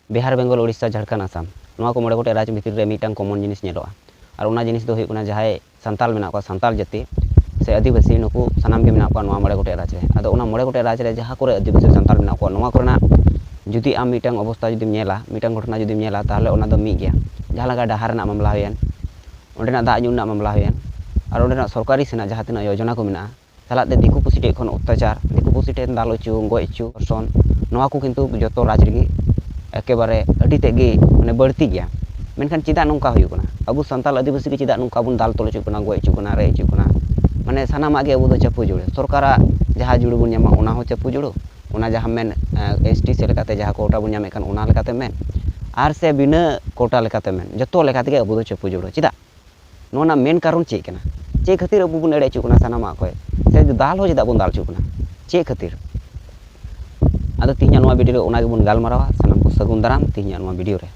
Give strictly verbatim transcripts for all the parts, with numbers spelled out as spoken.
ᱵᱤᱦᱟᱨ, ᱵᱮᱝᱜᱚᱞ, ᱳᱰᱤᱥᱟ, ᱡᱷᱟᱲᱠᱷᱚᱸᱰ, ᱟᱥᱟᱢ, ᱱᱚᱣᱟ ᱠᱚ ᱢᱚᱬᱮ ᱜᱚᱴᱮᱡ ᱨᱟᱡᱽ ᱵᱷᱤᱛᱤᱨ ᱨᱮ ᱢᱤᱫᱴᱟᱝ ᱠᱚᱢᱚᱱ ᱡᱤᱱᱤᱥ ᱧᱮᱞᱚᱜᱼᱟ᱾ ᱟᱨ ᱚᱱᱟ ᱡᱤᱱᱤᱥ ᱫᱚ ᱦᱩᱭᱩᱜ ᱠᱟᱱᱟ, ᱡᱟᱦᱟᱸᱭ ᱥᱟᱱᱛᱟᱞ ᱢᱮᱱᱟᱜ ᱠᱚᱣᱟ, ᱥᱟᱱᱛᱟᱞ ᱡᱟᱹᱛᱤ ᱥᱮ ᱟᱹᱫᱤᱵᱟᱹᱥᱤ, ᱱᱩᱠᱩ ᱥᱟᱱᱟᱢ ᱜᱮ ᱢᱮᱱᱟᱜ ᱠᱚᱣᱟ ᱱᱚᱣᱟ ᱢᱚᱬᱮ ᱜᱚᱴᱮᱡ ᱨᱟᱡᱽ ᱨᱮ᱾ ᱟᱫᱚ ᱚᱱᱟ ᱢᱚᱬᱮ ᱜᱚᱴᱮᱡ ᱨᱟᱡᱽ ᱨᱮ ᱡᱟᱦᱟᱸ ᱠᱚᱨᱮ ᱟᱹᱫᱤᱵᱟᱹᱥᱤ ᱥᱟᱱᱛᱟᱞ ᱢᱮᱱᱟᱜ ᱠᱚᱣᱟ, ᱱᱚᱣᱟ ᱠᱚᱨᱮᱱᱟᱜ ᱡᱩᱫᱤ ᱟᱢ ᱢᱤᱫᱴᱟᱝ ᱚᱵᱚᱥᱛᱟ ᱡᱩᱫᱤᱢ ᱧᱮᱞᱟ, ᱢᱤᱫᱴᱟᱝ ᱜᱷᱚᱴᱚᱱᱟ ᱡᱩᱫᱤᱢ ᱧᱮᱞᱟ, ᱛᱟᱦᱚᱞᱮ ᱚᱱᱟ ᱫᱚ ᱢᱤᱫ ᱜᱮᱭᱟ᱾ ᱡᱟᱦᱟᱸ ᱞᱮᱠᱟ ᱰᱟᱦᱟᱨ ᱨᱮᱱᱟᱜ ᱢᱟᱢᱞᱟ ᱦᱩᱭᱮᱱ, ᱚᱸᱰᱮᱱᱟᱜ ᱫᱟᱜ ᱧᱩ ᱨᱮᱱᱟᱜ ᱢᱟᱢᱞᱟ ᱦᱩᱭᱮᱱ, ᱟᱨ ᱚᱸᱰᱮᱱᱟᱜ ᱥᱚᱨᱠᱟᱨᱤ ᱥᱮᱱᱟᱜ ᱡᱟᱦᱟᱸ ᱛᱤᱱᱟᱹᱜ ᱭᱳᱡᱚᱱᱟ ᱠᱚ ᱢᱮᱱᱟᱜᱼᱟ, ᱥᱟᱞᱟᱜ ᱛᱮ ᱫᱤᱠᱩ ᱯᱩᱥᱤ ᱴᱷᱮᱱ ᱠᱷᱚᱱ ᱚᱛᱛᱟᱪᱟᱨ, ᱫᱤᱠᱩ ᱯᱩᱥᱤ ᱴᱷᱮᱱ ᱫᱟᱞ ᱦᱚᱪᱚ, ᱜᱚᱡ ᱦᱚᱪᱚ, ᱫᱷᱚᱨᱥᱚᱱ, ᱱᱚᱣᱟ ᱠᱚ ᱠᱤᱱᱛᱩ ᱡᱚᱛᱚ ᱨᱟᱡᱽ ᱨᱮᱜᱮ ᱮᱠᱮᱵᱟᱨᱮ ᱟᱹᱰᱤ ᱛᱮᱫ ᱜᱮ ᱢᱟᱱᱮ ᱵᱟᱹᱲᱛᱤ ᱜᱮᱭᱟ᱾ ᱢᱮᱱᱠᱷᱟᱱ ᱪᱮᱫᱟᱜ ᱱᱚᱝᱠᱟ ᱦᱩᱭᱩᱜ ᱠᱟᱱᱟ? ᱟᱵᱚ ᱥᱟᱱᱛᱟᱞ ᱟᱹᱫᱤᱵᱟᱹᱥᱤ ᱜᱮ ᱪᱮᱫᱟᱜ ᱱᱚᱝᱠᱟ ᱵᱚᱱ ᱫᱟᱞ ᱛᱚᱞ ᱦᱚᱪᱚᱜ ᱠᱟᱱᱟ, ᱜᱚᱡ ᱦᱚᱪᱚᱜ ᱠᱟᱱᱟ, ᱨᱮᱡ ᱦᱚᱪᱚᱜ ᱠᱟᱱᱟ? ᱢᱟᱱᱮ ᱥᱟᱱᱟᱢᱟᱜ ᱜᱮ ᱟᱵᱚ ᱫᱚ ᱪᱟᱯᱩ ᱡᱩᱲᱩ᱾ ᱥᱚᱨᱠᱟᱨᱟᱜ ᱡᱟᱦᱟᱸ ᱡᱩᱲᱩ ᱵᱚᱱ ᱧᱟᱢᱟ, ᱚᱱᱟ ᱦᱚᱸ ᱪᱟᱯᱩ ᱡᱩᱲᱩ᱾ ᱚᱱᱟ ᱡᱟᱦᱟᱸ ᱢᱮᱱ, ᱮᱥ ᱴᱤ ᱥᱮ ᱞᱮᱠᱟᱛᱮ ᱡᱟᱦᱟᱸ ᱠᱳᱴᱟ ᱵᱚᱱ ᱧᱟᱢᱮᱫ ᱠᱟᱱ, ᱚᱱᱟ ᱞᱮᱠᱟᱛᱮ ᱢᱮᱱ, ᱟᱨ ᱥᱮ ᱵᱤᱱᱟᱹ ᱠᱳᱴᱟ ᱞᱮᱠᱟᱛᱮ ᱢᱮᱱ, ᱡᱚᱛᱚ ᱞᱮᱠᱟ ᱛᱮᱜᱮ ᱟᱵᱚ ᱫᱚ ᱪᱟᱯᱩ ᱡᱩᱲᱩ᱾ ᱪᱮᱫᱟᱜ? ᱱᱚᱣᱟ ᱨᱮᱱᱟᱜ ᱢᱮᱱ ᱠᱟᱨᱚᱱ ᱪᱮᱫ ᱠᱟᱱᱟ? ᱪᱮᱫ ᱠᱷᱟᱹᱛᱤᱨ ᱟᱵᱚ ᱵᱚᱱ ᱮᱲᱮ ᱦᱚᱪᱚᱜ ᱠᱟᱱᱟ ᱥᱟᱱᱟᱢᱟᱜ ᱠᱷᱚᱱ? ᱥᱮ ᱫᱟᱞ ᱦᱚᱸ ᱪᱮᱫᱟᱜ ᱵᱚᱱ ᱫᱟᱞ ᱦᱚᱪᱚᱜ ᱠᱟᱱᱟ? ᱪᱮᱫ ᱠᱷᱟᱹᱛᱤᱨ? ᱟᱫᱚ ᱛᱮᱦᱮᱧᱟᱜ ᱱᱚᱣᱟ ᱵᱷᱤᱰᱤᱭᱳ ᱨᱮ ᱚᱱᱟ ᱜᱮᱵᱚᱱ ᱜᱟᱞᱢᱟᱨᱟᱣᱟ᱾ ᱥᱟᱱᱟᱢ ᱠᱚ ᱥᱟᱹᱜᱩᱱ ᱫᱟᱨᱟᱢ ᱛᱮᱦᱮᱧᱟᱜ ᱱᱚᱣᱟ ᱵᱷᱤᱰᱤᱭᱳ ᱨᱮ᱾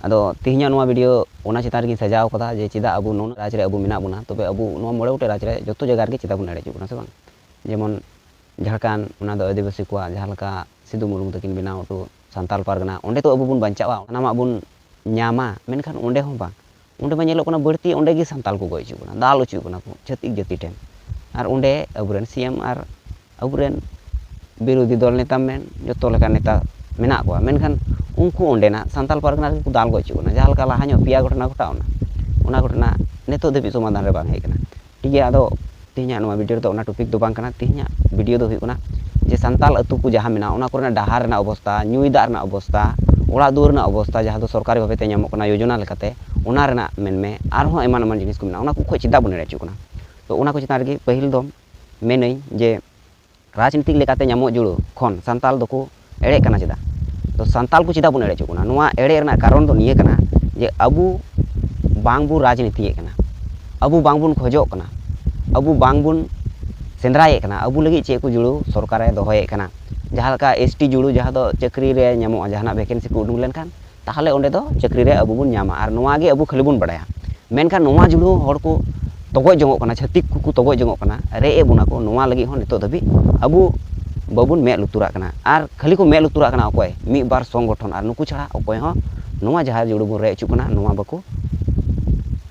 ᱟᱫᱚ ᱛᱮᱦᱮᱧᱟᱜ ᱱᱚᱣᱟ ᱵᱷᱤᱰᱤᱭᱳ ᱚᱱᱟ ᱪᱮᱛᱟᱱ ᱨᱮᱜᱤᱧ ᱥᱟᱡᱟᱣ ᱠᱟᱫᱟ ᱡᱮ ᱪᱮᱫᱟᱜ ᱟᱵᱚ ᱱᱩᱱᱟᱹᱜ ᱨᱟᱡᱽ ᱨᱮ ᱟᱵᱚ ᱢᱮᱱᱟᱜ ᱵᱚᱱᱟ, ᱛᱚᱵᱮ ᱟᱵᱚ ᱱᱚᱣᱟ ᱢᱚᱬᱮ ᱜᱚᱴᱮᱡ ᱨᱟᱡᱽ ᱨᱮ ᱡᱚᱛᱚ ᱡᱟᱭᱜᱟ ᱨᱮᱜᱮ ᱪᱮᱫᱟᱜ ᱵᱚᱱ ᱮᱲᱮ ᱦᱚᱪᱚᱜ ᱠᱟᱱᱟ, ᱥᱮ ᱵᱟᱝ? ᱡᱮᱢᱚᱱ ᱡᱷᱟᱲᱠᱷᱚᱸᱰ, ᱚᱱᱟ ᱫᱚ ᱟᱹᱫᱤᱵᱟᱹᱥᱤ ᱠᱚᱣᱟᱜ, ᱡᱟᱦᱟᱸ ᱞᱮᱠᱟ ᱥᱤᱫᱩ ᱢᱩᱨᱢᱩ ᱛᱟᱹᱠᱤᱱ ᱵᱮᱱᱟᱣ ᱦᱚᱴᱚ ᱥᱟᱱᱛᱟᱞ ᱯᱟᱨᱜᱟᱱᱟ, ᱚᱸᱰᱮ ᱛᱚ ᱟᱵᱚ ᱵᱚᱱ ᱵᱟᱧᱪᱟᱜᱼᱟ, ᱥᱟᱱᱟᱢᱟᱜ ᱵᱚᱱ ᱧᱟᱢᱟ, ᱢᱮᱱᱠᱷᱟᱱ ᱚᱸᱰᱮ ᱦᱚᱸ ᱵᱟᱝ᱾ ᱚᱸᱰᱮ ᱢᱟ ᱧᱮᱞᱚᱜ ᱠᱟᱱᱟ ᱵᱟᱹᱲᱛᱤ ᱚᱸᱰᱮ ᱜᱮ ᱥᱟᱱᱛᱟᱞ ᱠᱚ ᱜᱚᱡ ᱦᱚᱪᱚᱜ ᱠᱟᱱᱟ, ᱫᱟᱞ ᱦᱚᱪᱚᱜ ᱠᱟᱱᱟ ᱠᱚ ᱪᱷᱟᱹᱛᱤᱠ ᱡᱟᱹᱛᱤ ᱴᱷᱮᱱ᱾ ᱟᱨ ᱚᱸᱰᱮ ᱟᱵᱚᱨᱮᱱ ᱥᱤ ᱮᱢ ᱟᱨ ᱟᱵᱚᱨᱮᱱ ᱵᱤᱨᱳᱫᱷᱤ ᱫᱚᱞ ᱱᱮᱛᱟ ᱢᱮᱱ, ᱡᱚᱛᱚ ᱞᱮᱠᱟᱱ ᱱᱮᱛᱟ ᱢᱮᱱᱟᱜ ᱠᱚᱣᱟ, ᱢᱮᱱᱠᱷᱟᱱ ᱩᱱᱠᱩ ᱚᱸᱰᱮᱱᱟᱜ ᱥᱟᱱᱛᱟᱞ ᱯᱟᱨᱜᱟᱱᱟ ᱨᱮᱜᱮ ᱠᱚ ᱫᱟᱞ ᱜᱚᱡ ᱦᱚᱪᱚᱜ ᱠᱟᱱᱟ᱾ ᱡᱟᱦᱟᱸ ᱞᱮᱠᱟ ᱞᱟᱦᱟ ᱧᱚᱜ ᱯᱮᱭᱟ ᱜᱷᱚᱴᱚᱱᱟ ᱜᱷᱚᱴᱟᱣ ᱮᱱᱟ, ᱚᱱᱟ ᱜᱷᱚᱴᱚᱱᱟ ᱱᱤᱛᱚᱜ ᱫᱷᱟᱹᱵᱤᱡ ᱥᱚᱢᱟᱫᱷᱟᱱ ᱨᱮ ᱵᱟᱝ ᱦᱮᱡ ᱟᱠᱟᱱᱟ᱾ ᱴᱷᱤᱠ ᱜᱮᱭᱟ, ᱟᱫᱚ ᱛᱮᱦᱮᱧᱟᱜ ᱱᱚᱣᱟ ᱵᱷᱤᱰᱤᱭᱳ ᱨᱮᱫᱚ ᱚᱱᱟ ᱴᱚᱯᱤᱠ ᱫᱚ ᱵᱟᱝ ᱠᱟᱱᱟ᱾ ᱛᱮᱦᱮᱧᱟᱜ ᱵᱷᱤᱰᱤᱭᱳ ᱫᱚ ᱦᱩᱭᱩᱜ ᱠᱟᱱᱟ ᱡᱮ ᱥᱟᱱᱛᱟᱞ ᱟᱹᱛᱩ ᱠᱚ ᱡᱟᱦᱟᱸ ᱢᱮᱱᱟᱜᱼᱟ, ᱚᱱᱟ ᱠᱚᱨᱮᱱᱟᱜ ᱰᱟᱦᱟᱨ ᱨᱮᱱᱟᱜ ᱚᱵᱚᱥᱛᱟ, ᱧᱩᱭ ᱫᱟᱜ ᱨᱮᱱᱟᱜ ᱚᱵᱚᱥᱛᱟ, ᱚᱲᱟᱜ ᱫᱩᱣᱟᱹᱨ ᱨᱮᱱᱟᱜ ᱚᱵᱚᱥᱛᱟ, ᱡᱟᱦᱟᱸ ᱫᱚ ᱥᱚᱨᱠᱟᱨᱤ ᱵᱷᱟᱵᱮ ᱛᱮ ᱧᱟᱢᱚᱜ ᱠᱟᱱᱟ ᱭᱳᱡᱚᱱᱟ ᱞᱮᱠᱟᱛᱮ, ᱚᱱᱟ ᱨᱮᱱᱟᱜ ᱢᱮᱱᱢᱮ, ᱟᱨᱦᱚᱸ ᱮᱢᱟᱱ ᱮᱢᱟᱱ ᱡᱤᱱᱤᱥ ᱠᱚ ᱢᱮᱱᱟᱜᱼᱟ, ᱚᱱᱟ ᱠᱚ ᱠᱷᱚᱱ ᱪᱮᱫᱟᱜ ᱵᱚᱱ ᱮᱲᱮ ᱦᱚᱪᱚᱜ ᱠᱟᱱᱟ? ᱛᱚ ᱚᱱᱟ ᱠᱚ ᱪᱮᱛᱟᱱ ᱨᱮᱜᱮ ᱯᱟᱹᱦᱤᱞ ᱫᱚ ᱢᱮᱱᱟᱹᱧ ᱡᱮ ᱨᱟᱡᱽᱱᱤᱛᱤᱠ ᱞᱮᱠᱟᱛᱮ ᱧᱟᱢᱚᱜ ᱡᱩᱲᱩ ᱠᱷᱚᱱ ᱥᱟᱱᱛᱟᱞ ᱫᱚᱠᱚ ᱮᱲᱮᱜ ᱠᱟᱱᱟ ᱪᱮᱫᱟᱜ? ᱛᱚ ᱥᱟᱱᱛᱟᱞ ᱠᱚ ᱪᱮᱫᱟᱜ ᱵᱚᱱ ᱮᱲᱮ ᱦᱚᱪᱚᱜ ᱠᱟᱱᱟ? ᱱᱚᱣᱟ ᱮᱲᱮ ᱨᱮᱱᱟᱜ ᱠᱟᱨᱚᱱ ᱫᱚ ᱱᱤᱭᱟᱹ ᱠᱟᱱᱟ ᱡᱮ ᱟᱵᱚ ᱵᱟᱝ ᱵᱚ ᱨᱟᱡᱽᱱᱤᱛᱤᱭᱮᱫ ᱠᱟᱱᱟ, ᱟᱵᱚ ᱵᱟᱝ ᱵᱚᱱ ᱠᱷᱚᱡᱚᱜ ᱠᱟᱱᱟ, ᱟᱵᱚ ᱵᱟᱝ ᱵᱚᱱ ᱥᱮᱸᱫᱽᱨᱟᱭᱮᱫ ᱠᱟᱱᱟ ᱟᱵᱚ ᱞᱟᱹᱜᱤᱫ ᱪᱮᱫ ᱠᱚ ᱡᱩᱲᱩ ᱥᱚᱨᱠᱟᱨᱮ ᱫᱚᱦᱚᱭᱮᱫ ᱠᱟᱱᱟ᱾ ᱡᱟᱦᱟᱸ ᱞᱮᱠᱟ ᱮᱥ ᱴᱤ ᱡᱩᱲᱩ, ᱡᱟᱦᱟᱸ ᱫᱚ ᱪᱟᱹᱠᱨᱤ ᱨᱮ ᱧᱟᱢᱚᱜᱼᱟ, ᱡᱟᱦᱟᱱᱟᱜ ᱵᱷᱮᱠᱮᱱᱥᱤ ᱠᱚ ᱩᱰᱩᱠ ᱞᱮᱱᱠᱷᱟᱱ, ᱛᱟᱦᱚᱞᱮ ᱚᱸᱰᱮ ᱫᱚ ᱪᱟᱹᱠᱨᱤ ᱨᱮ ᱟᱵᱚ ᱵᱚᱱ ᱧᱟᱢᱟ, ᱟᱨ ᱱᱚᱣᱟ ᱜᱮ ᱟᱵᱚ ᱠᱷᱟᱹᱞᱤ ᱵᱚᱱ ᱵᱟᱲᱟᱭᱟ᱾ ᱢᱮᱱᱠᱷᱟᱱ ᱱᱚᱣᱟ ᱡᱩᱲᱩ ᱦᱚᱲ ᱠᱚ ᱛᱚᱜᱚᱡ ᱡᱚᱝᱚᱜ ᱠᱟᱱᱟ, ᱪᱷᱟᱹᱛᱤᱠ ᱠᱚᱠᱚ ᱛᱚᱜᱚᱡ ᱡᱚᱝᱚᱜ ᱠᱟᱱᱟ, ᱨᱮᱡ ᱮᱫ ᱵᱚᱱᱟ ᱠᱚ, ᱱᱚᱣᱟ ᱞᱟᱹᱜᱤᱫ ᱦᱚᱸ ᱱᱤᱛᱚᱜ ᱫᱷᱟᱹᱵᱤᱡ ᱟᱵᱚ ᱵᱟᱵᱚᱱ ᱢᱮᱫ ᱞᱩᱛᱩᱨᱟᱜ ᱠᱟᱱᱟ᱾ ᱟᱨ ᱠᱷᱟᱹᱞᱤ ᱠᱚ ᱢᱮᱫ ᱞᱩᱛᱩᱨᱟᱜ ᱠᱟᱱᱟ ᱚᱠᱚᱭ? ᱢᱤᱫ ᱵᱟᱨ ᱥᱚᱝᱜᱚᱴᱷᱚᱱ, ᱟᱨ ᱱᱩᱠᱩ ᱪᱷᱟᱲᱟ ᱚᱠᱚᱭ ᱦᱚᱸ ᱱᱚᱣᱟ ᱡᱟᱦᱟᱸ ᱡᱩᱲᱩ ᱵᱚᱱ ᱨᱮᱡ ᱦᱚᱪᱚᱜ ᱠᱟᱱᱟ, ᱱᱚᱣᱟ ᱵᱟᱠᱚ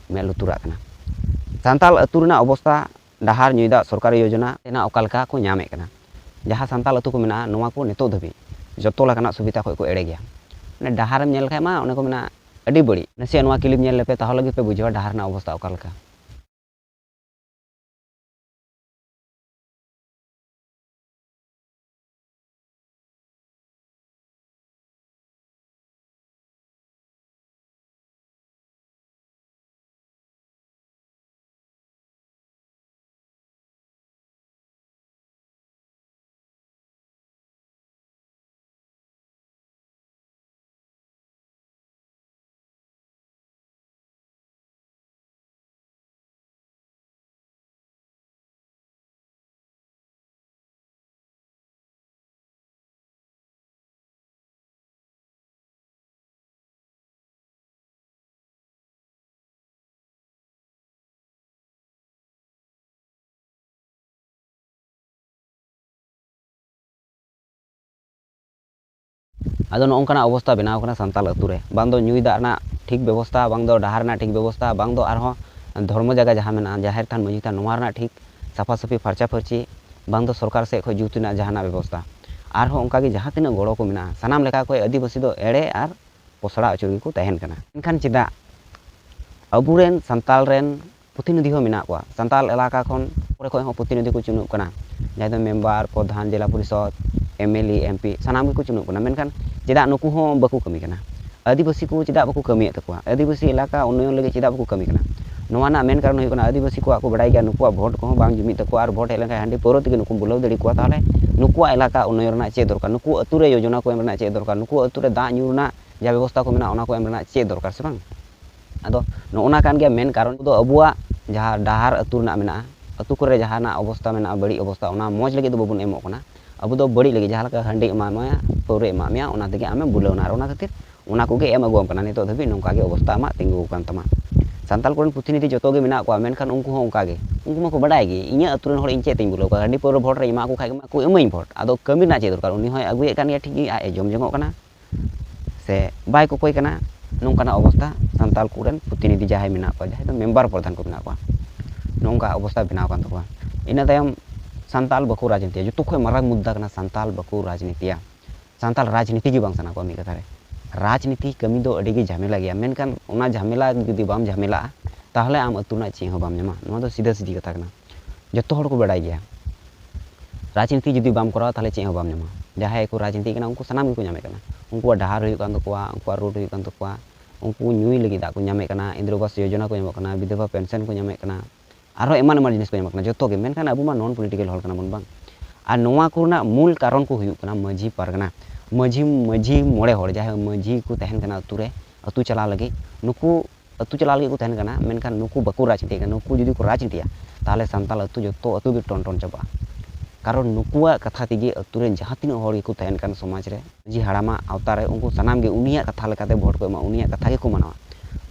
ᱢᱮᱫ ᱞᱩᱛᱩᱨᱟᱜ ᱠᱟᱱᱟ᱾ ᱥᱟᱱᱛᱟᱲ ᱟᱹᱛᱩ ᱨᱮᱱᱟᱜ ᱚᱵᱚᱥᱛᱟ, ᱰᱟᱦᱟᱨ, ᱧᱩᱭ ᱫᱟᱜ, ᱥᱚᱨᱠᱟᱨᱤ ᱭᱳᱡᱚᱱᱟ ᱨᱮᱱᱟᱜ ᱚᱠᱟ ᱞᱮᱠᱟ ᱠᱚ ᱧᱟᱢᱮᱫ ᱠᱟᱱᱟ? ᱡᱟᱦᱟᱸ ᱥᱟᱱᱛᱟᱲ ᱟᱹᱛᱩ ᱠᱚ ᱢᱮᱱᱟᱜᱼᱟ, ᱱᱚᱣᱟ ᱠᱚ ᱱᱤᱛᱚᱜ ᱫᱷᱟᱹᱵᱤᱡ ᱡᱚᱛᱚ ᱞᱮᱠᱟᱱᱟᱜ ᱥᱩᱵᱤᱫᱷᱟ ᱠᱷᱚᱱ ᱠᱚ ᱮᱲᱮ ᱜᱮᱭᱟ᱾ ᱢᱟᱱᱮ ᱰᱟᱦᱟᱨᱮᱢ ᱧᱮᱞ ᱞᱮᱠᱷᱟᱡ ᱢᱟ ᱚᱱᱮ ᱠᱚ ᱢᱮᱱᱟ ᱟᱹᱰᱤ ᱵᱟᱹᱲᱤᱡ᱾ ᱱᱟᱥᱮᱭᱟᱜ ᱱᱚᱣᱟ ᱠᱞᱤᱯ ᱧᱮᱞ ᱞᱮᱯᱮ, ᱛᱟᱦᱚᱞᱮ ᱜᱮᱯᱮ ᱵᱩᱡᱷᱟᱹᱣᱟ ᱰᱟᱦᱟᱨ ᱨᱮᱱᱟᱜ ᱚᱵᱚᱥᱛᱟ ᱚᱠᱟ ᱞᱮᱠᱟ᱾ ᱟᱫᱚ ᱱᱚᱜᱼᱚ ᱱᱚᱝᱠᱟᱱᱟᱜ ᱚᱵᱚᱥᱛᱟ ᱵᱮᱱᱟᱣ ᱠᱟᱱᱟ ᱥᱟᱱᱛᱟᱲ ᱟᱹᱛᱩ ᱨᱮ, ᱵᱟᱝ ᱫᱚ ᱧᱩᱭ ᱫᱟᱜ ᱨᱮᱱᱟᱜ ᱴᱷᱤᱠ ᱵᱮᱵᱚᱥᱛᱟ, ᱵᱟᱝ ᱫᱚ ᱰᱟᱦᱟᱨ ᱨᱮᱱᱟᱜ ᱴᱷᱤᱠ ᱵᱮᱵᱚᱥᱛᱟ, ᱵᱟᱝ ᱫᱚ ᱟᱨᱦᱚᱸ ᱫᱷᱚᱨᱢᱚ ᱡᱟᱭᱜᱟ ᱡᱟᱦᱟᱸ ᱢᱮᱱᱟᱜᱼᱟ, ᱡᱟᱦᱮᱨ ᱛᱷᱟᱱ, ᱢᱟᱹᱡᱷᱤ ᱛᱷᱟᱱ, ᱱᱚᱣᱟ ᱨᱮᱱᱟᱜ ᱴᱷᱤᱠ ᱥᱟᱯᱷᱟ ᱥᱟᱹᱯᱷᱤ, ᱯᱷᱟᱨᱪᱟ ᱯᱷᱟᱹᱨᱪᱤ, ᱵᱟᱝ ᱫᱚ ᱥᱚᱨᱠᱟᱨ ᱥᱮᱫ ᱠᱷᱚᱱ ᱡᱩᱛ ᱨᱮᱱᱟᱜ ᱡᱟᱦᱟᱱᱟᱜ ᱵᱮᱵᱚᱥᱛᱟ᱾ ᱟᱨᱦᱚᱸ ᱚᱱᱠᱟᱜᱮ ᱡᱟᱦᱟᱸ ᱛᱤᱱᱟᱹᱜ ᱜᱚᱲᱚ ᱠᱚ ᱢᱮᱱᱟᱜᱼᱟ, ᱥᱟᱱᱟᱢ ᱞᱮᱠᱟ ᱠᱷᱚᱱ ᱟᱹᱫᱤᱵᱟᱹᱥᱤ ᱫᱚ ᱮᱲᱮ ᱟᱨ ᱯᱚᱥᱲᱟ ᱟᱹᱪᱩᱨ ᱜᱮᱠᱚ ᱛᱟᱦᱮᱱ ᱠᱟᱱᱟ᱾ ᱢᱮᱱᱠᱷᱟᱱ ᱪᱮᱫᱟᱜ ᱟᱵᱚᱨᱮᱱ ᱥᱟᱱᱛᱟᱲ ᱨᱮᱱ ᱯᱨᱚᱛᱤᱱᱤᱫᱷᱤ ᱦᱚᱸ ᱢᱮᱱᱟᱜ ᱠᱚᱣᱟ, ᱥᱟᱱᱛᱟᱲ ᱮᱞᱟᱠᱟ ᱠᱷᱚᱱ ᱠᱚᱨᱮ ᱠᱷᱚᱱ ᱦᱚᱸ ᱯᱨᱚᱛᱤᱱᱤᱫᱷᱤ ᱠᱚ ᱪᱩᱱᱩᱜ ᱠᱟᱱᱟ, ᱡᱟᱦᱟᱸᱭ ᱫᱚ ᱢᱮᱢᱵᱟᱨ, ᱯᱨᱚᱫᱷᱟᱱ, ᱡᱮᱞᱟ ᱯᱚᱨᱤᱥᱚᱫᱽ, M L A, M P, ᱥᱟᱱᱟᱢ ᱜᱮᱠᱚ ᱪᱩᱱᱩᱜ ᱠᱟᱱᱟ᱾ ᱢᱮᱱᱠᱷᱟᱱ ᱪᱮᱫᱟᱜ ᱱᱩᱠᱩ ᱦᱚᱸ ᱵᱟᱠᱚ ᱠᱟᱹᱢᱤ ᱠᱟᱱᱟ? ᱟᱹᱫᱤᱵᱟᱹᱥᱤ ᱠᱚ ᱪᱮᱫᱟᱜ ᱵᱟᱠᱚ ᱠᱟᱹᱢᱤᱭᱮᱫ ᱛᱟᱠᱚᱣᱟ? ᱟᱹᱫᱤᱵᱟᱹᱥᱤ ᱮᱞᱟᱠᱟ ᱩᱱᱱᱚᱭᱚᱱ ᱞᱟᱹᱜᱤᱫ ᱪᱮᱫᱟᱜ ᱵᱟᱠᱚ ᱠᱟᱹᱢᱤ ᱠᱟᱱᱟ? ᱱᱚᱣᱟ ᱨᱮᱱᱟᱜ ᱢᱮᱱ ᱠᱟᱨᱚᱱ ᱦᱩᱭᱩᱜ ᱠᱟᱱᱟ, ᱟᱹᱫᱤᱵᱟᱹᱥᱤ ᱠᱚᱣᱟᱜ ᱠᱚ ᱵᱟᱲᱟᱭ ᱜᱮᱭᱟ, ᱱᱩᱠᱩᱣᱟᱜ ᱵᱷᱳᱴ ᱠᱚᱦᱚᱸ ᱵᱟᱝ ᱡᱩᱢᱤᱫ ᱛᱟᱠᱚᱣᱟ, ᱟᱨ ᱵᱷᱳᱴ ᱦᱮᱡ ᱞᱮᱱᱠᱷᱟᱱ ᱦᱟᱺᱰᱤ ᱯᱟᱹᱣᱨᱟᱹ ᱛᱮᱜᱮ ᱱᱩᱠᱩᱢ ᱵᱩᱞᱟᱹᱣ ᱫᱟᱲᱮ ᱠᱚᱣᱟ᱾ ᱛᱟᱦᱚᱞᱮ ᱱᱩᱠᱩᱣᱟᱜ ᱮᱞᱟᱠᱟ ᱩᱱᱱᱚᱭᱚᱱ ᱨᱮᱱᱟᱜ ᱪᱮᱫ ᱫᱚᱨᱠᱟᱨ? ᱱᱩᱠᱩ ᱟᱹᱛᱩ ᱨᱮ ᱭᱳᱡᱚᱱᱟ ᱠᱚ ᱮᱢ ᱨᱮᱱᱟᱜ ᱪᱮᱫ ᱫᱚᱨᱠᱟᱨ? ᱱᱩᱠᱩ ᱟᱹᱛᱩ ᱨᱮ ᱫᱟᱜ ᱧᱩ ᱨᱮᱱᱟᱜ ᱡᱟ ᱵᱮᱵᱚᱥᱛᱷᱟ ᱠᱚ ᱢᱮᱱᱟᱜᱼᱟ, ᱚᱱᱟ ᱠᱚ ᱮᱢ ᱨᱮᱱᱟᱜ ᱪᱮᱫ ᱫᱚᱨᱠᱟᱨ ᱥᱮ ᱵᱟᱝ? ᱟᱫᱚ ᱱᱚᱜᱼᱚ ᱱᱟ ᱠᱟᱱ ᱜᱮᱭᱟ ᱢᱮᱱ ᱠᱟᱨᱚᱱ ᱫᱚ, ᱟᱵᱚᱣᱟᱜ ᱡᱟᱦᱟᱸ ᱰᱟᱦᱟᱨ ᱟᱹᱛᱩ ᱨᱮᱱᱟᱜ ᱢᱮᱱᱟᱜᱼᱟ, ᱟᱹᱛᱩ ᱠᱚᱨᱮ ᱡᱟᱦᱟᱱᱟᱜ ᱚᱵᱚᱥᱛᱷᱟ ᱢᱮᱱᱟᱜᱼᱟ, ᱵᱟᱹᱲᱤᱡ ᱚᱵᱚᱥᱛᱷᱟ, ᱚᱱᱟ ᱢᱚᱡᱽ ᱞᱟᱹᱜᱤᱫ ᱫᱚ ᱵᱟᱵᱚᱱ ᱮᱢᱚᱜ ᱠᱟᱱᱟ᱾ ᱟᱵᱚ ᱫᱚ ᱵᱟᱹᱲᱤᱡ ᱞᱟᱹᱜᱤᱫ, ᱡᱟᱦᱟᱸ ᱞᱮᱠᱟ ᱦᱟᱺᱰᱤ ᱮᱢᱟᱜ ᱢᱮᱭᱟ, ᱯᱟᱹᱣᱨᱟᱹ ᱮᱢᱟᱜ ᱢᱮᱭᱟ, ᱚᱱᱟ ᱛᱮᱜᱮ ᱟᱢᱮ ᱵᱩᱞᱟᱹᱣ ᱮᱱᱟ, ᱟᱨ ᱚᱱᱟ ᱠᱷᱟᱹᱛᱤᱨ ᱚᱱᱟ ᱠᱚᱜᱮ ᱮᱢ ᱟᱹᱜᱩᱣᱟᱢ ᱠᱟᱱᱟ᱾ ᱱᱤᱛᱚᱜ ᱫᱷᱟᱹᱵᱤᱡ ᱱᱚᱝᱠᱟ ᱜᱮ ᱚᱵᱚᱥᱛᱷᱟ ᱟᱢᱟᱜ ᱛᱤᱸᱜᱩ ᱟᱠᱟᱱ ᱛᱟᱢᱟ᱾ ᱥᱟᱱᱛᱟᱲ ᱠᱚᱨᱮᱱ ᱯᱨᱚᱛᱤᱱᱤᱫᱷᱤ ᱡᱚᱛᱚ ᱜᱮ ᱢᱮᱱᱟᱜ ᱠᱚᱣᱟ, ᱢᱮᱱᱠᱷᱟᱱ ᱩᱱᱠᱩ ᱦᱚᱸ ᱚᱱᱠᱟ ᱜᱮ, ᱩᱱᱠᱩ ᱢᱟᱠᱚ ᱵᱟᱰᱟᱭ ᱜᱮ ᱤᱧᱟᱹᱜ ᱟᱹᱛᱩ ᱨᱮᱱ ᱦᱚᱲ ᱤᱧ ᱪᱮᱫ ᱛᱤᱧ ᱵᱩᱞᱟᱹᱣ ᱠᱚᱣᱟ, ᱦᱟᱺᱰᱤ ᱯᱟᱹᱣᱨᱟᱹ ᱵᱷᱳᱴ ᱨᱮ ᱮᱢᱟ ᱠᱚ ᱠᱷᱟᱡ ᱜᱮ ᱮᱢᱟ ᱠᱚ, ᱮᱢᱟᱹᱧ ᱵᱷᱳᱴ, ᱟᱫᱚ ᱠᱟᱹᱢᱤ ᱨᱮᱱᱟᱜ ᱪᱮᱫ ᱫᱚᱨᱠᱟᱨ? ᱩᱱᱤ ᱦᱚᱸᱭ ᱟᱹᱜᱩᱭᱮᱫ ᱠᱟᱱ ᱜᱮᱭᱟ ᱴᱷᱤᱠ ᱜᱮ, ᱟᱡ ᱮ ᱡᱚᱢ ᱡᱚᱝᱚᱜ ᱠᱟᱱᱟ ᱥᱮ ᱵᱟᱭ ᱠᱚᱠᱚᱭ ᱠᱟᱱᱟ, ᱱᱚᱝᱠᱟᱱᱟᱜ ᱚᱵᱚᱥᱛᱟ ᱥᱟᱱᱛᱟᱲ ᱠᱚᱨᱮᱱ ᱯᱨᱚᱛᱤᱱᱤᱫᱷᱤ ᱡᱟᱦᱟᱸᱭ ᱢᱮᱱᱟᱜ ᱠᱚᱣᱟ, ᱡᱟᱦᱟᱸᱭ ᱫᱚ ᱢᱮᱢᱵᱟᱨ ᱯᱨᱚᱫᱷᱟᱱ ᱠᱚ ᱢᱮᱱᱟᱜ ᱠᱚᱣᱟ, ᱱᱚᱝᱠᱟ ᱚᱵᱚᱥᱛᱟ ᱵᱮᱱᱟᱣ ᱠᱟᱱ ᱛᱟᱠᱚᱣᱟ᱾ ᱤᱱᱟᱹ ᱛᱟᱭᱚᱢ ᱥᱟᱱᱛᱟᱲ ᱵᱟᱠᱚ ᱨᱟᱡᱽᱱᱤᱛᱤᱭᱟ, ᱡᱚᱛᱚ ᱠᱷᱚᱱ ᱢᱟᱨᱟᱝ ᱢᱩᱫᱽᱫᱟ ᱠᱟᱱᱟ ᱥᱟᱱᱛᱟᱲ ᱵᱟᱠᱚ ᱨᱟᱡᱽᱱᱤᱛᱤᱭᱟ᱾ ᱥᱟᱱᱛᱟᱲ ᱨᱟᱡᱽᱱᱤᱛᱤ ᱜᱮ ᱵᱟᱝ ᱥᱟᱱᱟ ᱠᱚᱣᱟ᱾ ᱢᱤᱫ ᱠᱟᱛᱷᱟ ᱨᱮ, ᱨᱟᱡᱽᱱᱤᱛᱤ ᱠᱟᱹᱢᱤ ᱫᱚ ᱟᱹᱰᱤ ᱜᱮ ᱡᱷᱟᱢᱮᱞᱟ ᱜᱮᱭᱟ, ᱢᱮᱱᱠᱷᱟᱱ ᱚᱱᱟ ᱡᱷᱟᱢᱮᱞᱟ ᱡᱩᱫᱤ ᱵᱟᱢ ᱡᱷᱟᱢᱮᱞᱟᱜᱼᱟ, ᱛᱟᱦᱚᱞᱮ ᱟᱢ ᱟᱹᱛᱩ ᱨᱮᱱᱟᱜ ᱪᱮᱫ ᱦᱚᱸ ᱵᱟᱢ ᱧᱟᱢᱟ᱾ ᱱᱚᱣᱟ ᱫᱚ ᱥᱤᱫᱷᱟᱹ ᱥᱤᱫᱷᱤ ᱠᱟᱛᱷᱟ ᱠᱟᱱᱟ, ᱡᱚᱛᱚ ᱦᱚᱲ ᱠᱚ ᱵᱟᱰᱟᱭ ᱜᱮᱭᱟ᱾ ᱨᱟᱡᱽᱱᱤᱛᱤ ᱡᱩᱫᱤ ᱵᱟᱢ ᱠᱚᱨᱟᱣᱟ, ᱛᱟᱦᱚᱞᱮ ᱪᱮᱫ ᱦᱚᱸ ᱵᱟᱢ ᱧᱟᱢᱟ᱾ ᱡᱟᱦᱟᱸᱭ ᱠᱚ ᱨᱟᱡᱽᱱᱤᱛᱤ ᱠᱟᱱᱟ, ᱩᱱᱠᱩ ᱥᱟᱱᱟᱢ ᱜᱮᱠᱚ ᱧᱟᱢᱮᱫ ᱠᱟᱱᱟ᱾ ᱩᱱᱠᱩᱣᱟᱜ ᱰᱟᱦᱟᱨ ᱦᱩᱭᱩᱜ ᱠᱟᱱ ᱛᱟᱠᱚᱣᱟ, ᱩᱱᱠᱩᱣᱟᱜ ᱨᱳᱰ ᱦᱩᱭᱩᱜ ᱠᱟᱱ ᱛᱟᱠᱚᱣᱟ, ᱩᱱᱠᱩ ᱧᱩᱭ ᱞᱟᱹᱜᱤᱫ ᱫᱟᱜ ᱠᱚ ᱧᱟᱢᱮᱫ ᱠᱟᱱᱟ, ᱤᱱᱫᱨᱟ ᱟᱵᱟᱥ ᱡᱳᱡᱚᱱᱟ ᱠᱚ ᱧᱟᱢᱚᱜ ᱠᱟᱱᱟ, ᱵᱤᱫᱷᱚᱵᱟ ᱯᱮᱱᱥᱚᱱ ᱠᱚ ᱧᱟᱢᱮᱫ ᱠᱟᱱᱟ, ᱟᱨᱦᱚᱸ ᱮᱢᱟᱱ ᱮᱢᱟᱱ ᱡᱤᱱᱤᱥ ᱠᱚ ᱧᱟᱢᱚᱜ ᱠᱟᱱᱟ᱾ ᱡᱚᱛᱚ ᱜᱮ, ᱢᱮᱱᱠᱷᱟᱱ ᱟᱵᱚ ᱢᱟ ᱱᱚᱱ ᱯᱚᱞᱤᱴᱤᱠᱮᱞ ᱦᱚᱲ ᱠᱟᱱᱟ ᱵᱚᱱ, ᱵᱟᱝ? ᱟᱨ ᱱᱚᱣᱟ ᱠᱚᱨᱮᱱᱟᱜ ᱢᱩᱞ ᱠᱟᱨᱚᱱ ᱠᱚ ᱦᱩᱭᱩᱜ ᱠᱟᱱᱟ ᱢᱟᱹᱡᱷᱤ ᱯᱟᱨᱜᱟᱱᱟ, ᱢᱟᱹᱡᱷᱤ, ᱢᱟᱹᱡᱷᱤ ᱢᱚᱬᱮ ᱦᱚᱲ, ᱡᱟᱦᱟᱸᱭ ᱢᱟᱹᱡᱷᱤ ᱠᱚ ᱛᱟᱦᱮᱱ ᱠᱟᱱᱟ ᱟᱹᱛᱩ ᱨᱮ, ᱟᱹᱛᱩ ᱪᱟᱞᱟᱣ ᱞᱟᱹᱜᱤᱫ, ᱱᱩᱠᱩ ᱟᱹᱛᱩ ᱪᱟᱞᱟᱣ ᱞᱟᱹᱜᱤᱫ ᱠᱚ ᱛᱟᱦᱮᱱ ᱠᱟᱱᱟ, ᱢᱮᱱᱠᱷᱟᱱ ᱱᱩᱠᱩ ᱵᱟᱠᱚ ᱨᱟᱡᱽᱱᱤᱛᱤᱭᱟ ᱠᱟᱱᱟ᱾ ᱱᱩᱠᱩ ᱡᱩᱫᱤ ᱠᱚ ᱨᱟᱡᱽᱱᱤᱛᱤᱭᱟ, ᱛᱟᱦᱚᱞᱮ ᱥᱟᱱᱛᱟᱲ ᱟᱹᱛᱩ, ᱡᱚᱛᱚ ᱟᱹᱛᱩ ᱜᱮ ᱴᱚᱱ ᱴᱚᱱ ᱪᱟᱵᱟᱜᱼᱟ᱾ ᱠᱟᱨᱚᱱ ᱱᱩᱠᱩᱣᱟᱜ ᱠᱟᱛᱷᱟ ᱛᱮᱜᱮ ᱟᱹᱛᱩ ᱨᱮᱱ ᱡᱟᱦᱟᱸ ᱛᱤᱱᱟᱹᱜ ᱦᱚᱲ ᱜᱮᱠᱚ ᱛᱟᱦᱮᱱ ᱠᱟᱱ ᱥᱚᱢᱟᱡᱽ ᱨᱮ, ᱢᱟᱹᱡᱷᱤ ᱦᱟᱲᱟᱢᱟᱜ ᱟᱣᱛᱟ ᱨᱮ, ᱩᱱᱠᱩ ᱥᱟᱱᱟᱢ ᱜᱮ ᱩᱱᱤᱭᱟᱜ ᱠᱟᱛᱷᱟ ᱞᱮᱠᱟᱛᱮ ᱵᱷᱳᱴ ᱠᱚ ᱮᱢᱟ, ᱩᱱᱤᱭᱟᱜ ᱠᱟᱛᱷᱟ ᱜᱮᱠᱚ ᱢᱟᱱᱟᱣᱟ᱾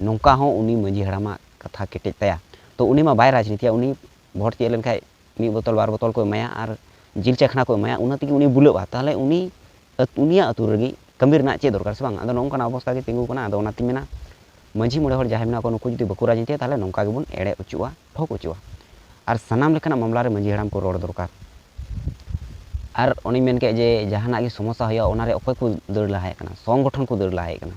ᱱᱚᱝᱠᱟ ᱦᱚᱸ ᱩᱱᱤ ᱢᱟᱹᱡᱷᱤ ᱦᱟᱲᱟᱢᱟᱜ ᱠᱟᱛᱷᱟ ᱠᱮᱴᱮᱡ ᱛᱟᱭᱟ᱾ ᱛᱚ ᱩᱱᱤ ᱢᱟ ᱵᱟᱭ ᱨᱟᱡᱽᱱᱤᱛᱤᱭᱟ, ᱩᱱᱤ ᱵᱷᱳᱴ ᱛᱤᱭᱳᱜ ᱞᱮᱱᱠᱷᱟᱡ ᱢᱤᱫ ᱵᱳᱛᱚᱞ ᱵᱟᱨ ᱵᱳᱛᱚᱞ ᱠᱚ ᱮᱢᱟᱭᱟ ᱟᱨ ᱡᱤᱞ ᱪᱟᱠᱷᱱᱟ ᱠᱚ ᱮᱢᱟᱭᱟ, ᱚᱱᱟ ᱛᱮᱜᱮ ᱩᱱᱤ ᱵᱩᱞᱟᱹᱜᱼᱟ᱾ ᱛᱟᱦᱚᱞᱮ ᱩᱱᱤ ᱟᱹᱛ-, ᱩᱱᱤᱭᱟᱜ ᱟᱹᱛᱩ ᱨᱮᱜᱮ ᱠᱟᱹᱢᱤ ᱨᱮᱱᱟᱜ ᱪᱮᱫ ᱫᱚᱨᱠᱟᱨ ᱥᱮ ᱵᱟᱝ? ᱟᱫᱚ ᱱᱚᱜᱼᱚ ᱱᱚᱝᱠᱟᱱᱟᱜ ᱚᱵᱚᱥᱛᱟ ᱜᱮ ᱛᱤᱸᱜᱩ ᱠᱟᱱᱟ᱾ ᱟᱫᱚ ᱚᱱᱟᱛᱤᱧ ᱢᱮᱱᱟ, ᱢᱟᱹᱡᱷᱤ ᱢᱚᱬᱮ ᱦᱚᱲ ᱡᱟᱦᱟᱸᱭ ᱢᱮᱱᱟᱜ ᱠᱚᱣᱟ, ᱱᱩᱠᱩ ᱡᱩᱫᱤ ᱵᱟᱠᱚ ᱨᱟᱡᱽᱱᱤᱛᱤᱭᱟ, ᱛᱟᱦᱚᱞᱮ ᱱᱚᱝᱠᱟ ᱜᱮᱵᱚᱱ ᱮᱲᱮ ᱚᱪᱚᱜᱼᱟ, ᱴᱷᱚᱠ ᱚᱪᱚᱜᱼᱟ᱾ ᱟᱨ ᱥᱟᱱᱟᱢ ᱞᱮᱠᱟᱱᱟᱜ ᱢᱟᱢᱞᱟ ᱨᱮ ᱢᱟᱹᱡᱷᱤ ᱦᱟᱲᱟᱢ ᱠᱚ ᱨᱚᱲ ᱫᱚᱨᱠᱟᱨ᱾ ᱟᱨ ᱚᱱᱮᱧ ᱢᱮᱱ ᱠᱮᱫ ᱡᱮ ᱡᱟᱦᱟᱱᱟᱜ ᱜᱮ ᱥᱚᱢᱚᱥᱥᱟ ᱦᱩᱭᱩᱜᱼᱟ, ᱚᱱᱟᱨᱮ ᱚᱠᱚᱭ ᱠᱚ ᱫᱟᱹᱲ ᱞᱟᱦᱟᱭᱮᱫ ᱠᱟᱱᱟ? ᱥᱚᱝᱜᱚᱴᱷᱚᱱ ᱠᱚ ᱫᱟᱹᱲ ᱞᱟᱦᱟᱭᱮᱫ ᱠᱟᱱᱟ᱾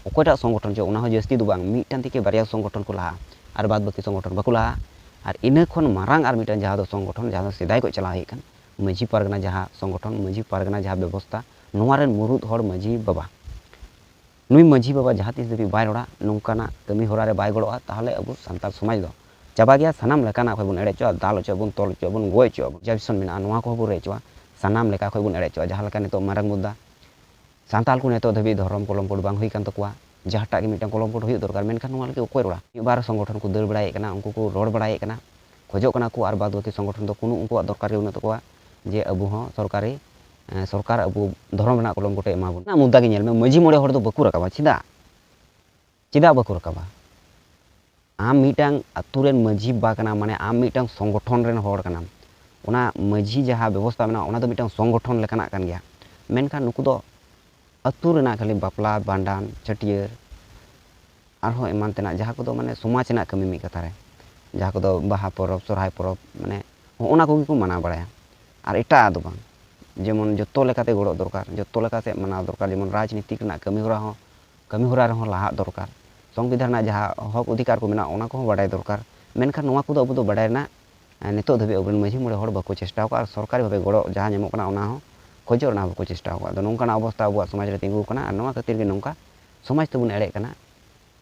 ᱚᱠᱚᱭᱴᱟᱜ ᱥᱚᱝᱜᱚᱴᱷᱚᱱ ᱪᱚ, ᱚᱱᱟ ᱦᱚᱸ ᱡᱟᱹᱥᱛᱤ ᱫᱚ ᱵᱟᱝ, ᱢᱤᱫᱴᱟᱝ ᱛᱷᱮᱠᱮ ᱵᱟᱨᱭᱟ ᱥᱚᱝᱜᱚᱴᱷᱚᱱ ᱠᱚ ᱞᱟᱦᱟᱜᱼᱟ, ᱟᱨ ᱵᱟᱫ ᱵᱟᱹᱠᱤ ᱥᱚᱝᱜᱚᱴᱷᱚᱱ ᱵᱟᱠᱚ ᱞᱟᱦᱟᱜᱼᱟ᱾ ᱟᱨ ᱤᱱᱟᱹ ᱠᱷᱚᱱ ᱢᱟᱨᱟᱝ ᱟᱨ ᱢᱤᱫᱴᱟᱝ ᱡᱟᱦᱟᱸ ᱫᱚ ᱥᱚᱝᱜᱚᱴᱷᱚᱱ, ᱡᱟᱦᱟᱸ ᱫᱚ ᱥᱮᱫᱟᱭ ᱠᱷᱚᱱ ᱪᱟᱞᱟᱣ ᱦᱮᱡ ᱠᱟᱱ, ᱢᱟᱹᱡᱷᱤ ᱯᱟᱨᱜᱟᱱᱟ ᱡᱟᱦᱟᱸ ᱥᱚᱝᱜᱚᱴᱷᱚᱱ, ᱢᱟᱹᱡᱷᱤ ᱯᱟᱨᱜᱟᱱᱟ ᱡᱟᱦᱟᱸ ᱵᱮᱵᱚᱥᱛᱷᱟ, ᱱᱚᱣᱟ ᱨᱮᱱ ᱢᱩᱲᱩᱫ ᱦᱚᱲ ᱢᱟᱹᱡᱷᱤ ᱵᱟᱵᱟ᱾ ᱱᱩᱭ ᱢᱟᱹᱡᱷᱤ ᱵᱟᱵᱟ ᱡᱟᱦᱟᱸ ᱛᱤᱥ ᱫᱷᱟᱹᱵᱤᱡ ᱵᱟᱭ ᱨᱚᱲᱟ, ᱱᱚᱝᱠᱟᱱᱟᱜ ᱠᱟᱹᱢᱤ ᱦᱚᱨᱟ ᱨᱮ ᱵᱟᱭ ᱜᱚᱲᱚᱜᱼᱟ, ᱛᱟᱦᱚᱞᱮ ᱟᱵᱚ ᱥᱟᱱᱛᱟᱲ ᱥᱚᱢᱟᱡᱽ ᱫᱚ ᱪᱟᱵᱟ ᱜᱮᱭᱟ᱾ ᱥᱟᱱᱟᱢ ᱞᱮᱠᱟᱱᱟᱜ ᱠᱷᱚᱱ ᱵᱚᱱ ᱮᱲᱮ ᱦᱚᱪᱚᱜᱼᱟ, ᱫᱟᱞ ᱦᱚᱪᱚᱜᱼᱟ ᱵᱚᱱ, ᱛᱚᱞ ᱦᱚᱪᱚᱜᱼᱟ ᱵᱚᱱ, ᱜᱚᱡ ᱦᱚᱪᱚᱜᱼᱟ ᱵᱚᱱ, ᱡᱟᱵᱤᱥᱚᱱ ᱢᱮᱱᱟᱜᱼᱟ, ᱱᱚᱣᱟ ᱠᱚᱦᱚᱸ ᱵᱚᱱ ᱨᱮᱡ ᱦᱚᱪᱚᱜᱼᱟ᱾ ᱥᱟᱱᱟᱢ ᱞᱮᱠᱟ ᱠᱷᱚᱱ ᱵᱚᱱ ᱮᱲᱮ ᱦᱚᱪᱚᱜᱼᱟ᱾ ᱡᱟᱦᱟᱸ ᱞᱮᱠᱟ ᱱᱤᱛᱚᱜ ᱢᱟᱨᱟᱝ ᱢᱩᱫᱽᱫᱟ, ᱥᱟᱱᱛᱟᱲ ᱠᱚ ᱱᱤᱛᱚᱜ ᱫᱷᱟᱹᱵᱤᱡ ᱫᱷᱚᱨᱚᱢ ᱠᱚᱞᱚᱢ ᱠᱳᱰ ᱵᱟᱝ ᱦᱩᱭ ᱠᱟᱱ ᱛᱟᱠᱚᱣᱟ᱾ ᱡᱟᱦᱟᱸᱴᱟᱜ ᱜᱮ ᱢᱤᱫᱴᱟᱝ ᱠᱚᱞᱚᱢ ᱠᱳᱰ ᱦᱩᱭᱩᱜ ᱫᱚᱨᱠᱟᱨ, ᱢᱮᱱᱠᱷᱟᱱ ᱱᱚᱣᱟ ᱞᱟᱹᱜᱤᱫ ᱚᱠᱚᱭ ᱨᱚᱲᱟ? ᱢᱤᱫ ᱵᱟᱨ ᱥᱚᱝᱜᱚᱴᱷᱚᱱ ᱠᱚ ᱫᱟᱹᱲ ᱵᱟᱲᱟᱭᱮᱫ ᱠᱟᱱᱟ, ᱩᱱᱠᱩ ᱠᱚ ᱨᱚᱲ ᱵᱟᱲᱟᱭᱮᱫ ᱠᱟᱱᱟ, ᱠᱷᱚᱡᱚᱜ ᱠᱟᱱᱟ ᱠᱚ, ᱟᱨ ᱵᱟᱫ ᱵᱟᱹᱠᱤ ᱥᱚᱝᱜᱚᱴᱷᱚᱱ ᱫᱚ ᱠᱳᱱᱳ ᱩᱱᱠᱩᱣᱟᱜ ᱫᱚᱨᱠᱟᱨ ᱜᱮ ᱵᱟᱹᱱᱩᱜ ᱛᱟᱠᱚᱣᱟ ᱡᱮ ᱟᱵᱚ ᱦᱚᱸ ᱥᱚᱨᱠᱟᱨᱤ, ᱮᱸ, ᱥᱚᱨᱠᱟᱨ ᱟᱵᱚ ᱫᱷᱚᱨᱚᱢ ᱨᱮᱱᱟᱜ ᱠᱚᱞᱚᱢ ᱠᱳᱰ ᱮ ᱮᱢᱟ ᱵᱚᱱᱟ᱾ ᱚᱱᱟ ᱢᱩᱫᱽᱫᱟ ᱜᱮ ᱧᱮᱞ ᱢᱮ, ᱢᱟᱹᱡᱷᱤ ᱢᱚᱬᱮ ᱦᱚᱲ ᱫᱚ ᱵᱟᱠᱚ ᱨᱟᱠᱟᱵᱟ᱾ ᱪᱮᱫᱟᱜ? ᱪᱮᱫᱟᱜ ᱵᱟᱠᱚ ᱨᱟᱠᱟᱵᱟ? ᱟᱢ ᱢᱤᱫᱴᱟᱝ ᱟᱹᱛᱩ ᱨᱮᱱ ᱢᱟᱹᱡᱷᱤ ᱵᱟᱵᱟ ᱠᱟᱱᱟᱢ, ᱢᱟᱱᱮ ᱟᱢ ᱢᱤᱫᱴᱟᱝ ᱥᱚᱝᱜᱚᱴᱷᱚᱱ ᱨᱮᱱ ᱦᱚᱲ ᱠᱟᱱᱟᱢ᱾ ᱚᱱᱟ ᱢᱟᱹᱡᱷᱤ ᱡᱟᱦᱟᱸ ᱵᱮᱵᱚᱥᱛᱷᱟ ᱢᱮᱱᱟᱜᱼᱟ, ᱚᱱᱟ ᱫᱚ ᱢᱤᱫᱴᱟᱝ ᱥᱚᱝᱜᱚᱴᱷᱚᱱ ᱞᱮᱠᱟᱱᱟᱜ ᱠᱟᱱ ᱜᱮᱭᱟ᱾ ᱢᱮᱱᱠᱷᱟᱱ ᱱᱩᱠᱩ ᱫᱚ ᱟᱹᱛᱩ ᱨᱮᱱᱟᱜ ᱠᱷᱟᱹᱞᱤ ᱵᱟᱯᱞᱟ, ᱵᱷᱟᱸᱰᱟᱱ, ᱪᱷᱟᱹᱴᱭᱟᱹᱨ, ᱟᱨᱦᱚᱸ ᱮᱢᱟᱱ ᱛᱮᱱᱟᱜ, ᱡᱟᱦᱟᱸ ᱠᱚᱫᱚ ᱢᱟᱱᱮ ᱥᱚᱢᱟᱡᱽ ᱨᱮᱱᱟᱜ ᱠᱟᱹᱢᱤ, ᱢᱤᱫ ᱠᱟᱛᱷᱟ ᱨᱮ ᱡᱟᱦᱟᱸ ᱠᱚᱫᱚ ᱵᱟᱦᱟ ᱯᱚᱨᱚᱵᱽ, ᱥᱚᱨᱦᱟᱭ ᱯᱚᱨᱚᱵᱽ, ᱢᱟᱱᱮ ᱦᱚᱸᱜᱼᱚ ᱱᱟ ᱠᱚᱜᱮ ᱠᱚ ᱢᱟᱱᱟᱣ ᱵᱟᱲᱟᱭᱟ᱾ ᱟᱨ ᱮᱴᱟᱜ ᱫᱚ ᱵᱟᱝ, ᱡᱮᱢᱚᱱ ᱡᱚᱛᱚ ᱞᱮᱠᱟᱛᱮ ᱜᱚᱲᱚ ᱫᱚᱨᱠᱟᱨ, ᱡᱚᱛᱚ ᱞᱮᱠᱟᱛᱮ ᱢᱟᱱᱟᱣ ᱫᱚᱨᱠᱟᱨ, ᱡᱮᱢᱚᱱ ᱨᱟᱡᱽᱱᱤᱛᱤ ᱨᱮᱱᱟᱜ ᱠᱟᱹᱢᱤ ᱦᱚᱨᱟ ᱦᱚᱸ, ᱠᱟᱹᱢᱤ ᱦᱚᱨᱟ ᱨᱮᱦᱚᱸ ᱞᱟᱦᱟᱜ ᱫᱚᱨᱠᱟᱨ᱾ ᱥᱚᱝᱵᱤᱫᱷᱟᱱ ᱨᱮᱱᱟᱜ ᱡᱟᱦᱟᱸ ᱦᱚᱠ ᱚᱫᱷᱤᱠᱟᱨ ᱠᱚ ᱢᱮᱱᱟᱜᱼᱟ, ᱚᱱᱟ ᱠᱚᱦᱚᱸ ᱵᱟᱰᱟᱭ ᱫᱚᱨᱠᱟᱨ᱾ ᱢᱮᱱᱠᱷᱟᱱ ᱱᱚᱣᱟ ᱠᱚᱫᱚ ᱟᱵᱚ ᱫᱚ ᱵᱟᱰᱟᱭ ᱨᱮᱱᱟᱜ, ᱮᱸ, ᱱᱤᱛᱚᱜ ᱫᱷᱟᱹᱵᱤᱡ ᱟᱵᱚᱨᱮᱱ ᱢᱟᱹᱡᱷᱤ ᱢᱚᱬᱮ ᱦᱚᱲ ᱵᱟᱠᱚ ᱪᱮᱥᱴᱟ ᱟᱠᱟᱫᱼᱟ, ᱟᱨ ᱥᱚᱨᱠᱟᱨᱤ ᱵᱷᱟᱵᱮ ᱜᱚᱲᱚ ᱡᱟᱦᱟᱸ ᱧᱟᱢᱚᱜ ᱠᱟᱱᱟ, ᱚᱱᱟ ᱦᱚᱸ ᱠᱷᱚᱡᱚᱜ ᱨᱮᱱᱟᱜ ᱵᱟᱠᱚ ᱪᱮᱥᱴᱟ ᱟᱠᱟᱫᱼᱟ᱾ ᱟᱫᱚ ᱱᱚᱝᱠᱟᱱᱟᱜ ᱚᱵᱚᱥᱛᱟ ᱟᱵᱚᱣᱟᱜ ᱥᱚᱢᱟᱡᱽ ᱨᱮ ᱛᱤᱸᱜᱩ ᱟᱠᱟᱱᱟ, ᱟᱨ ᱱᱚᱣᱟ ᱠᱷᱟᱹᱛᱤᱨ ᱜᱮ ᱱᱚᱝᱠᱟ ᱥᱚᱢᱟᱡᱽ ᱛᱮᱵᱚᱱ ᱮᱲᱮᱜ ᱠᱟᱱᱟ᱾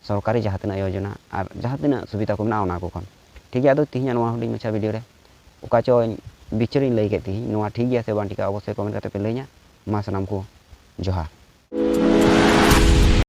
ᱥᱚᱨᱠᱟᱨᱤ ᱡᱟᱦᱟᱸ ᱛᱤᱱᱟᱹᱜ ᱭᱳᱡᱚᱱᱟ ᱟᱨ ᱡᱟᱦᱟᱸ ᱛᱤᱱᱟᱹᱜ ᱥᱩᱵᱤᱫᱷᱟ ᱠᱚ ᱢᱮᱱᱟᱜᱼᱟ, ᱚᱱᱟ ᱠᱚ ᱠᱷᱚᱱ᱾ ᱴᱷᱤᱠ ᱜᱮᱭᱟ, ᱟᱫᱚ ᱛᱤᱦᱤᱧᱟᱜ ᱱᱚᱣᱟ ᱦᱩᱰᱤᱧ ᱢᱟᱪᱷᱟ ᱵᱷᱤᱰᱤᱭᱳ ᱨᱮ ᱚᱠᱟ ᱪᱚᱧ ᱵᱤᱪᱟᱹᱨᱤᱧ ᱞᱟᱹᱭ ᱠᱮᱫ ᱛᱤᱦᱤᱧ, ᱱᱚᱣᱟ ᱴᱷᱤᱠ ᱜᱮᱭᱟ ᱥᱮ ᱵᱟᱝ ᱴᱷᱤᱠᱟ, ᱚᱵᱚᱥᱥᱳᱭ ᱠᱚᱢᱮᱱᱴ ᱠᱟᱛᱮ ᱯᱮ ᱞᱟᱹᱭᱟ᱾ ᱢᱟ ᱥᱟᱱᱟᱢ ᱠᱚ ᱡᱚᱦᱟᱨ᱾